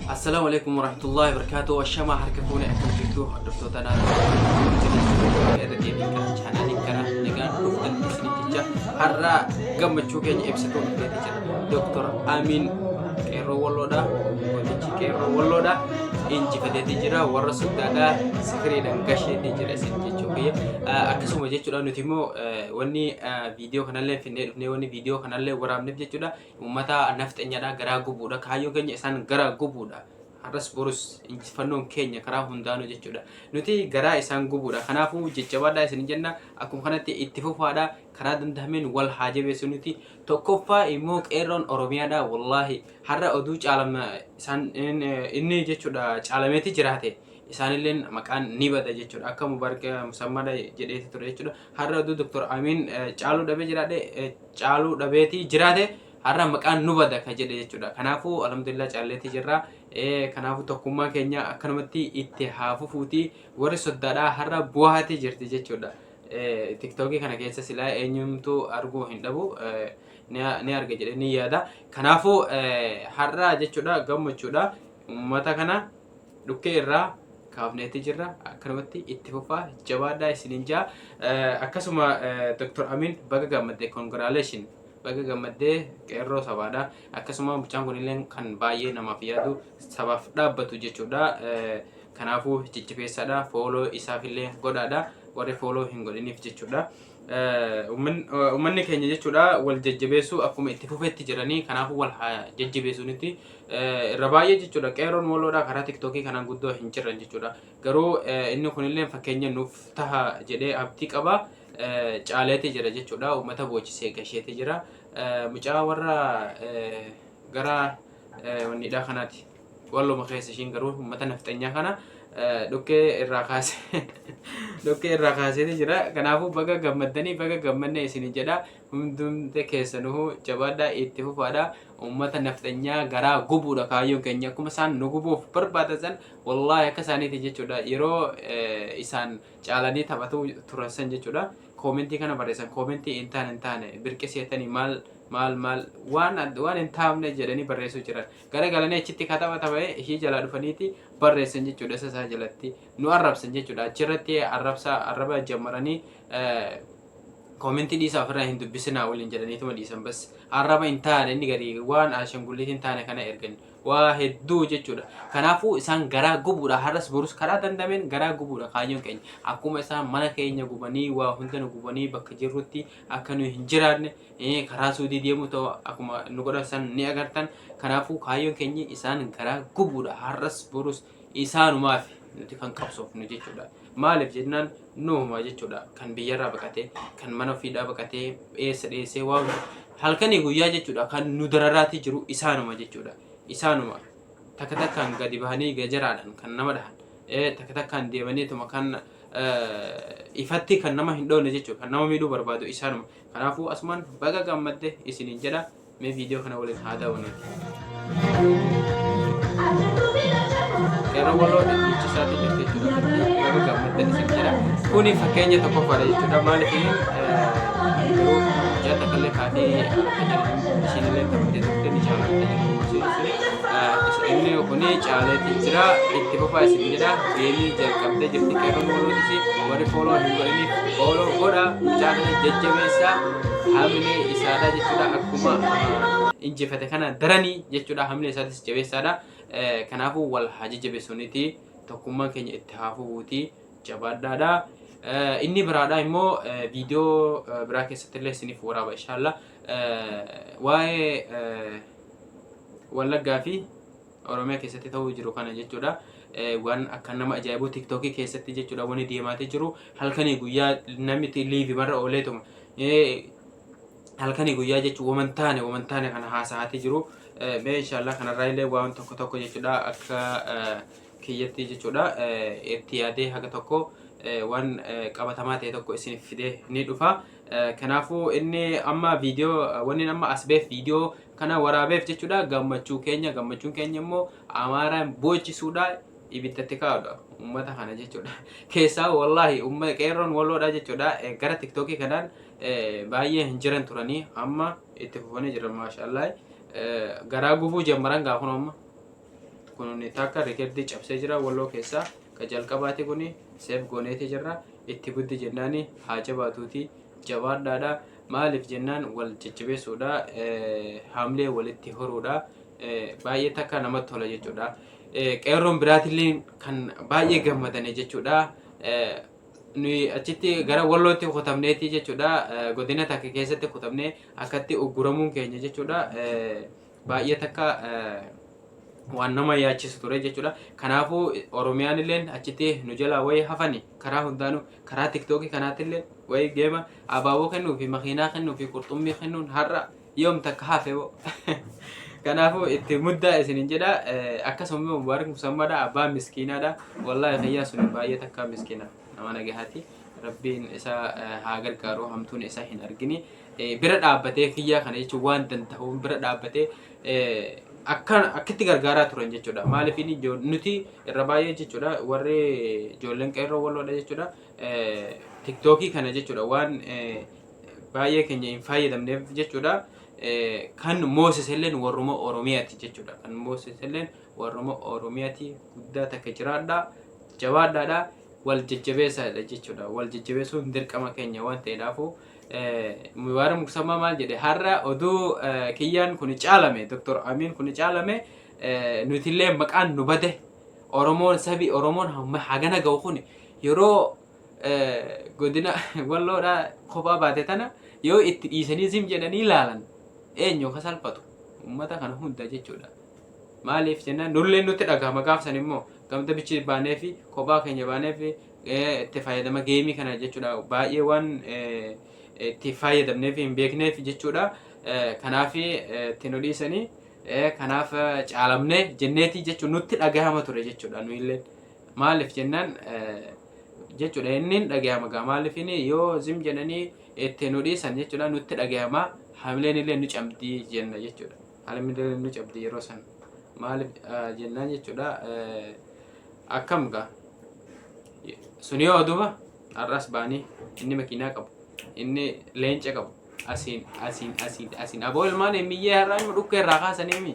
Assalaamu alaikum warahmatullahi wabarakatuh. Ashamaa harka fuune, akkam jirtu hordoftoota naannoo irra deebiin gara chaanaalii kana nagaan dhuftan isin jecha, har'a gammachuu keenya ibsituu dhufeeti jira. Dr. Amin Qeerroo Walloodha. Gootichi Qeerroo Walloodha. Injifateeti jira. Warra soddaadhaa sifiriidhaan gasheeti jira isin jechuu kiyya. Akkasuma jechuudha, nuti immoo wanni viidiyoo kanallee finnee dhufnee, wanni viidiyoo kanallee waraabneef jechuudha, uummata nafxanyaadha garaa gubuudha. Kaayyoo keenya isaan garaa gubuudha. Har'as borus injifannoon keenya karaa hundaanuu jechuudha. Nuti garaa isaan gubuudha. Kanaafuu jajjabaadhaa isin jenna. Akkuma kanatti itti fufaadha. Karaa danda'ameen wal haa jabeessu nuti. Tokkoffaa immoo qeerroon Oromiyaadha. Wallaahi har'a oduu caalama isaan inni jechuudha caalameeti jiraate. Isaanilleen maqaan ni bada jechuudha. Akka Mubarak Musammaadha jedheeti ture jechuudha. Har'a oduu Dr. Amiin caaluu dhabee jiraate, caaluu dhabeetii jiraate, har'a maqaan nu bada ka jedhe jechuudha. Kanaafuu alhamdulillah caalleetii jirra. Kanaafuu tokkummaa keenya akkanumatti itti haa fufuuti. Warri soddaadhaa har'a bu'aatii jirti jechuudha. Tiktookii kana keessa silaa eenyumtuu arguu hin dhabu, ni arga jedhee ni yaada. Kanaafuu har'a jechuudha gammachuudha. Uummata kana dhukkee irraa kaafneeti jirra. Akkanumatti itti fufaa, jabaadhaa isiniin jaa. Akkasuma Dr. Amin baga gammaddee, congratulation, baga gammaddee, qeerroo sabaadha. Akkasuma mucaan kunillee kan baay'ee namaaf yaadu, sabaaf dhaabbatu jechuudha. Kanaafuu jajjabeessaadha. Follow isaafillee godhaadha. Warri follow hin godhiniif jechuudha. Uummanni keenya jechuudha wal jajjabeessuu akkuma itti fufetti jiranii, kanaafuu wal haa jajjabeessuunitti irra baay'ee jechuudha. Qeerroon Walloodha karaa Tiktookii kanaan guddoo hin jiran jechuudha. Garuu inni kunillee fakkeenya nuuf taha jedhee abdii qaba. Caaleeti jira jechuudha. Uummata boochisee gasheeti jira. Mucaa warra gara wanniidhaa kanaati. Walluma keessa ishiin garuu uummata nafxanyaa kana dhukkee irraa kaase, dhukkee irraa kaaseeti jira. Kanaafuu baga gammaddanii, baga gammanne isin jedha. Hundumti keessanuu jabaadhaa, itti fufaadha. Uummata nafxanyaa garaa gubuudha kaayyoon keenya. Akkuma isaan nu gubuuf barbaadan san, wallaahi akka isaaniiti jechuudha. Yeroo isaan caalanii taphatu turan san jechuudha. Koomentii kana barreessan, koomentii hin taane hin taane birqi seetanii maal maal maal waan waan hin taafne jedhanii barreessuu jiran. Gara galanii achitti kataba taphee ishii jalaa dhufaniiti barreessan jechuudha. Isa isaa jalatti nu arrabsan jechuudha. Achirratti arrabsa arraba jammaranii, koomentii dhiisaa, ofirraa hin dubbisinaa waliin jedhaniituma dhiisan. Bas arraba hin taane, inni gadi waan ashangulliitii hin taane kana ergan, waa hedduu jechuudha. Kanaafuu isaan garaa gubuudha. Har'as borus karaa dandameen garaa gubuudha kaayyoon keenya. Akkuma isaan mana keenya gubanii, waa hunda nu gubanii, bakka jirrutti akka nu hin jiraanne, karaa Suudii deemuu ta'u akkuma nu godhan san ni agartan. Kanaafuu kaayyoon keenya isaan garaa gubuudha. Har'as borus isaanumaaf nuti kan qabsoofnu jechuudha. Maaliif jennaan nuuma jechuudha kan biyyarraa baqatee, kan mana ofiidhaa baqatee, eessa dheessee, waa halkanii guyyaa jechuudha kan nu dararaatii jiru isaanuma jechuudha. Isaanuma takka takkaan gadi bahanii gajaraadhaan kan nama dhahan, takka takkaan deemaniituma kan ifatti kan nama hin dhoofne jechuudha, kan nama miidhuu barbaadu isaanuma. Kanaafuu asumaan baga gammadde isiniin jedha. Mee viidiyoo kana waliin haa daawwannu. Qeerroo Walloo dhiichisaatti jirti jechuudha. Baga gammaddan isin jedha. Kuni fakkeenya tokkoffaadha jechuudha. Maaliif garuu mucaa takka illee kaatee akka jedhan ishiin illee taphatee turte, ni caalatti jedhamu. Inni kuni caaleetti jira. Itti fufaa isin jedha. Geemii jalqabdee jirti qeerroon Wallootis. Warri follow hin godhiniif follow godha. Mucaa kana jajjabeessaa. Hamilee isaadha jechuudha. Akkuma injifate kana daranii jechuudha. Hamilee isaatis jabeessaadha. Kanaafuu wal haa jajjabeessuuniti, tokkummaan keenya itti haa fufuuti, jabaadhaadha. Inni biraadha immoo viidiyoo biraa keessatti illee isiniif waraaba inshallah. Waa'ee Wallaggaa fi Oromiyaa keessatti ta'uu jiru kana jechuudha. Waan akka nama ajaa'ibu Tiktookii keessatti jechuudha wanni deemaatee jiru, halkanii guyyaa namni live marra ooleetuma. Halkanii guyyaa jechuun waman taane waman taane kana haasa'aatee jiru. Mee inshallah kanarraa illee waan tokko tokko jechuudha akka kiyyatti jechuudha itti yaadee haga tokko waan qabatamaa ta'e tokko isiniif fidee ni dhufa. Kanaafuu inni amma viidiyoo wanni amma as beef viidiyoo kana waraabeef jechuudha gammachuu keenya. Gammachuun keenya immoo Amaaraan boochisuudha, ibiddatti kaa'udha uummata kana jechuudha. Keessaa wallaahi uummata qeerroon Walloodha jechuudha gara Tiktookii kanaan baay'ee hin jiran turanii, amma itti fufanii jiran, maashaallah, garaa gubuu jammaran gaafuma amma. Kun takka rikeerdii cabsee jira Walloo keessaa. Ka jalqabaati kuni seef gooneeti jirra. Itti guddi jennaani haa jabaatuuti jabaadhaadha. Maaliif jennaan wal jajjabeessuudha, haamlee walitti horuudha. Baay'ee takka namatti tola jechuudha. Qeerroon biraatillee kan baay'ee gammadanii jechuudha. Nuyi achitti gara Wallootti kutamneeti jechuudha. Godina takka keessatti kutamnee akkatti ugguramuun keenya jechuudha. Baay'ee takka waan nama yaachisu ture jechuudha. Kanaafuu Oromiyaan illeen achitti nu jalaa wayii hafani karaa hundaanuu, karaa tiktookii kanaatti illee wayii geema abaaboo kennuu fi makiinaa kennuu fi qurxummii kennuun har'a yoom takka hafe hoo. Kanaafuu itti muddaa isinin jedha. Akkasuma immoo Mubaarak Musammaadha, abbaa miskiinaadha. Wallaahi kiyyaa sun baay'ee takka miskiina, nama nagahaati. Rabbiin isa haa gargaaru, hamtuun isa hin argini. Bira dhaabbatee kiyyaa kana jechuun waan danda'uun bira dhaabbatee akka akkitti gargaaraa turan jechuudha. Maaliif inni nuti irra baay'ee jechuudha warri ijoolleen qeerroo Walloodha jechuudha. Tiktookii kana jechuudha waan baay'ee keenya hin fayyadamneef jechuudha. Kan moosiselleen warruma Oromiyaati jechuudha. Kan moosiselleen warruma Oromiyaati. Guddaa takka jiraadha. Jabaadhaadha. Wal jajjabeessaadha jechuudha. Wal jajjabeessuun dirqama keenya waan ta'eedhaafu. Mubaarak Muksammaa maal jedhe? Har'a oduu kiyyaan kun caalame, Dr. Amiin kun caalame, nutillee maqaan nu bade. Oromoon, sabi Oromoon hamma hagana ga'u kun yeroo godina Walloodhaa kophaa baate tana yoo itti dhiisanii zim jedhanii ilaalan, eenyu ka salphatu ummata kana hunda jechuudha. Maaliif jennaan nullee nutti dhagahama. Gaafsan immoo gamta bichi baanee fi kophaa keenya baanee fi itti fayyadama geemii kana jechuudha baay'ee waan itti fayyadamneef hin beekneef jechuudha. Kanaaf itti nu dhiisanii, kanaaf caalamne jenneetii jechuun nutti dhagahama ture jechuudha nuyillee. Maaliif jennaan jechuudha inni hin dhagahama gaa. Maaliif inni yoo zim jedhanii itti nu dhiisan jechuudha nutti dhagahama, hamileen illee nu cabdii jenna jechuudha. Hamileen nu cabdi yeroo san. Maaliif jennaan jechuudha akkam gaa sun yoo duba har'as ba'anii inni makiinaa qabu, inni leenca qabu, asiin asiin asiin asiin aboo ilmaan emiyyee har'aa inni dhukkee irraa kaasanii mi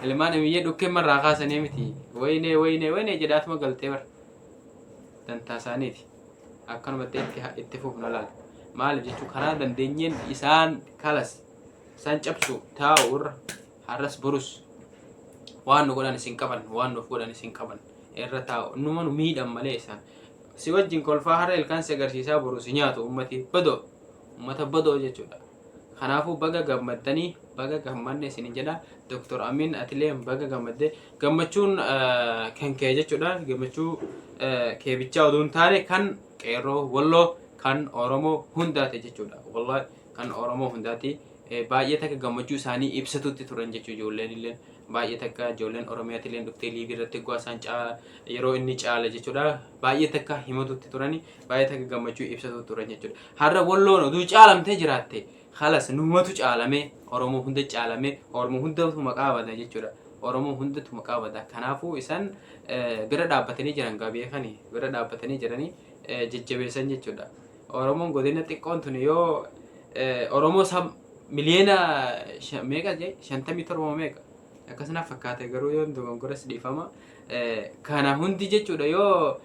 ilmaan emiyyee dhukkee irraa kaasanii miti. Waynee waynee waynee jedhaatuma galtee bar dantaa isaaniiti. Akkanumatti itti fufna laala. Maaliif jechuun karaa dandeenyeen isaan kalas isaan cabsu taa'u irra har'as borus waan nu godhan isin qaban, waan nuuf godhan isin qaban irra taa'u numa nu miidhan malee. Isaan si wajjin kolfaa har'a ilkaan si agarsiisaa boru si nyaatu. Ummati badoo, ummata badoo jechuudha. Kanaafuu baga gammaddanii, baga gammanne isin jedha. Dr. Amin, atilee baga gammadde. Gammachuun kan kee jechuudha. Gammachuu kee bichaa oduu hin taane kan qeerroo Walloo, kan Oromoo hundaati jechuudha. Wallahi kan Oromoo hundaati. Baay'ee takka gammachuu isaanii ibsatutti turan jechuu. Ijoolleen illee baay'ee takka, ijoolleen Oromiyaatti illee dhuftee liivii irratti eeguu isaan yeroo inni caala jechuudha. Baay'ee takka himatutti turani, baay'ee takka gammachuu ibsatutti turan jechuudha. Har'a Walloon oduu caalamtee jiraatte halas numatu caalame, Oromoo hunda caalame, Oromoo hundatu maqaa bada jechuudha. Oromoo hundatu maqaa bada. Kanaafuu isaan bira dhaabbatanii jiran gaa, beekanii bira dhaabbatanii jiranii jajjabeessan jechuudha. Oromoon godina xiqqoon tun yoo Oromoo sab miliyoona meeqa jee, 57 meeqa akkasuma fakkaate, garuu yoo dogongoras dhiifama. Kana hundi jechuudha yoo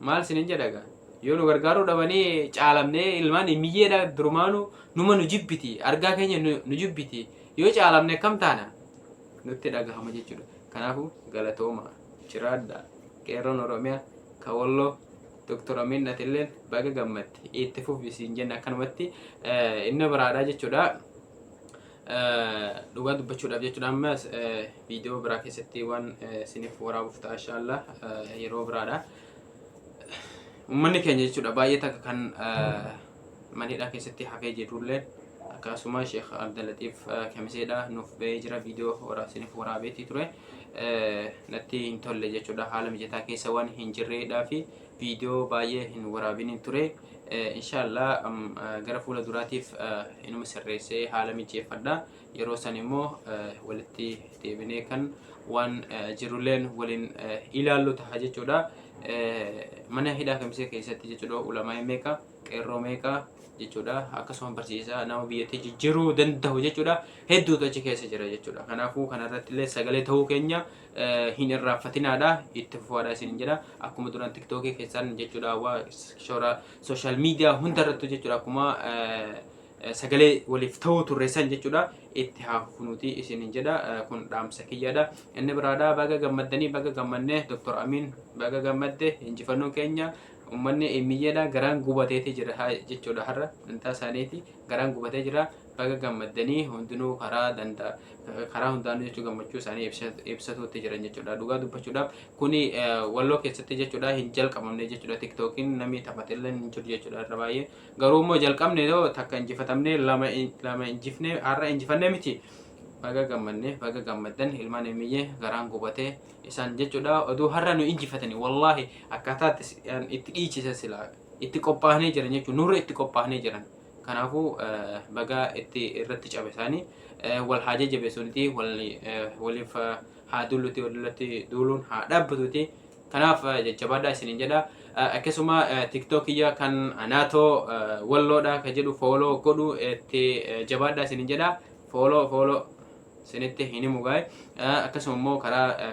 maal sinin jedha gaa, yoo nu gargaaruu dhabanii caalamnee ilmaan miyyeedha durumaanuu numa nu jibbiti, argaa keenya nu jibbiti. Yoo caalamne akkam taana nutti dhagahama jechuudha. Kanaafuu galatooma, jiraadha. Qeerroon Oromiyaa ka Walloo, Dr. Amin, atilleen baga gammadde, itti fufi siin jenna akkanumatti. Inni biraadha jechuudha. Dhugaa dubbachuudhaaf jechuudha ammas viidiyoo biraa keessatti waan isiniif waraabuuf ta'a inshaallah yeroo biraadha. Uummanni keenya jechuudha baay'ee takka kan manidhaa keessatti hafee jirullee akkasuma Sheekh Abdalatiif Kamiseedha nuuf ba'ee jira. Viidiyoo isiniif waraabeetii ture. Natti hin tolle jechuudha, haala mijataa keessa waan hin jirreedhaa fi viidiyoo baay'ee hin waraabiniin ture. Inshaallah gara fuula duraatiif inuma sirreessee haala mijeeffadha. Yeroo san immoo walitti deebinee kan waan jirulleen waliin ilaallu taha jechuudha. Mana hidhaa Kamisee keessatti jechuudha ulamaa meeqa, qeerroo meeqa jechuudha. Akkasuma barsiisaa nama biyyattii jijjiiruu danda'u jechuudha. Hedduutu achi keessa jira jechuudha. Kanaafuu kanarratti illee sagalee ta'uu keenya hin irraanfatinaadha. Itti fufaadha isin jedha. Akkuma duraan TikTokii keessaan jechuudha, waa shoora social media hundarrattu jechuudha, akkuma sagalee waliif ta'uu turreessan jechuudha. Itti haa fufunuti isin jedha. Kun dhaamsa kiyyaadha. Inni biraadha, baga gammaddanii, baga gammannee. Dr. Amin, baga gammadde. Injifannoon keenya. Uummanni Eemmiyyeedha garaan gubateeti jira jechuudha. Har'a dantaa isaaniiti garaan gubatee jira. Baga gammaddanii hundinuu. Karaa danda'a, karaa hundaanuu jechuu gammachuu isaanii ibsatuutti jiran jechuudha. Dhugaa dubbachuudhaaf kuni Walloo keessatti jechuudha hin jalqabamne jechuudha. TikTokiin namni taphatillee hin jiru jechuudha irra baay'ee. Garuu immoo jalqabne yoo takka injifatamne, lama lama injifne, har'a injifannee miti. Baga gammanne, baga gammaddan ilmaan Eemiyyee. Garaan gubatee isaan jechuudha. Oduu har'a nu injifatanii, wallaahi akkaataa itti dhiichisan silaa itti qophaa'anii jiran jechuudha, nurra itti qophaa'anii jiran. Kanaafuu baga itti irratti cabe isaanii. Wal haa jajjabeessuuniti, waliif haa duuluti, walirratti duuluun haa dhaabbatuti. Kanaaf jajjabaadhaa isiniin jedha. Akkasuma TikTokiyya kan Anaatoo Walloodha kan jedhu follow godhu itti jabaadhaa isiniin jedha. Follow follow isinitti hin himu gaa'e. Akkasuma immoo karaa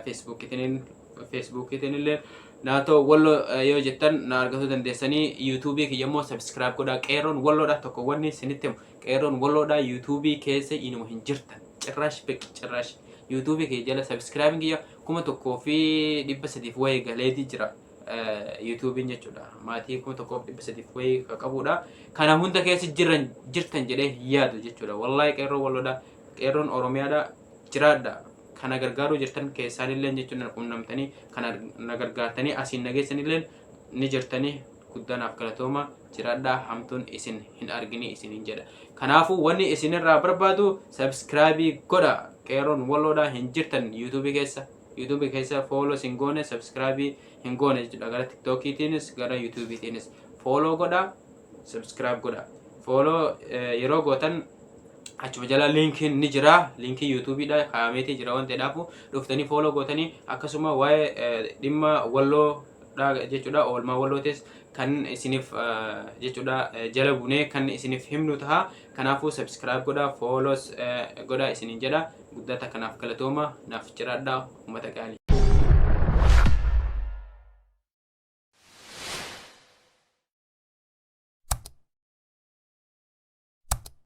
Facebookiitiin illee Naatoo Walloo yoo jettan na argachuu dandeessanii. YouTubeii kiyya immoo subscribe godhaa. Qeerroon Walloodha tokko wanni isinitti himu, Qeerroon Walloodha YouTubeii keessa inuma hin jirtan. Cirraash beqi cirraash YouTubeii kiyya jala subscribe kiyya 1300f wayii galeetii jira. YouTubeiin jechuudha maatii 1300f wayii ka qabudha. Kana hunda keessa jiran jirtan jedhee hin yaadu jechuudha. Wallaahi Qeerroon Walloodha, Qeerroon Oromiyaadha, jiraadha. Kana gargaaruu jirtan keessaanillee jechuun na qunnamtanii kana na gargaartanii asiin nageessanillee ni jirtanii. Guddanaaf galatooma, jiraadhaa, hamtuun isin hin argini isiniin jedha. Kanaafuu wanni isinirraa barbaadu subscribe godha. Qeerroon Walloodhaa hin jirtan YouTubeii keessa. YouTubeii keessa follow hin goone, subscribe hin goone jechuudha. Gara TikTokiitiinis gara YouTubeiitiinis follow godha, subscribe godha. Follow yeroo gootan achuma jala linkiin ni jira, linkii YouTubeiidha kaa'ameetii jira waan ta'eedhaafu dhuftanii follow gootanii. Akkasuma waa'ee dhimma Walloodha jechuudha, oolmaa Wallootis kan isiniif jechuudha jala bunee kan isiniif himnu taha. Kanaafuu subscribe godha, follows godha isiniin jedha. Guddata kanaaf galatooma, naaf jiraadha, uummata qaalii.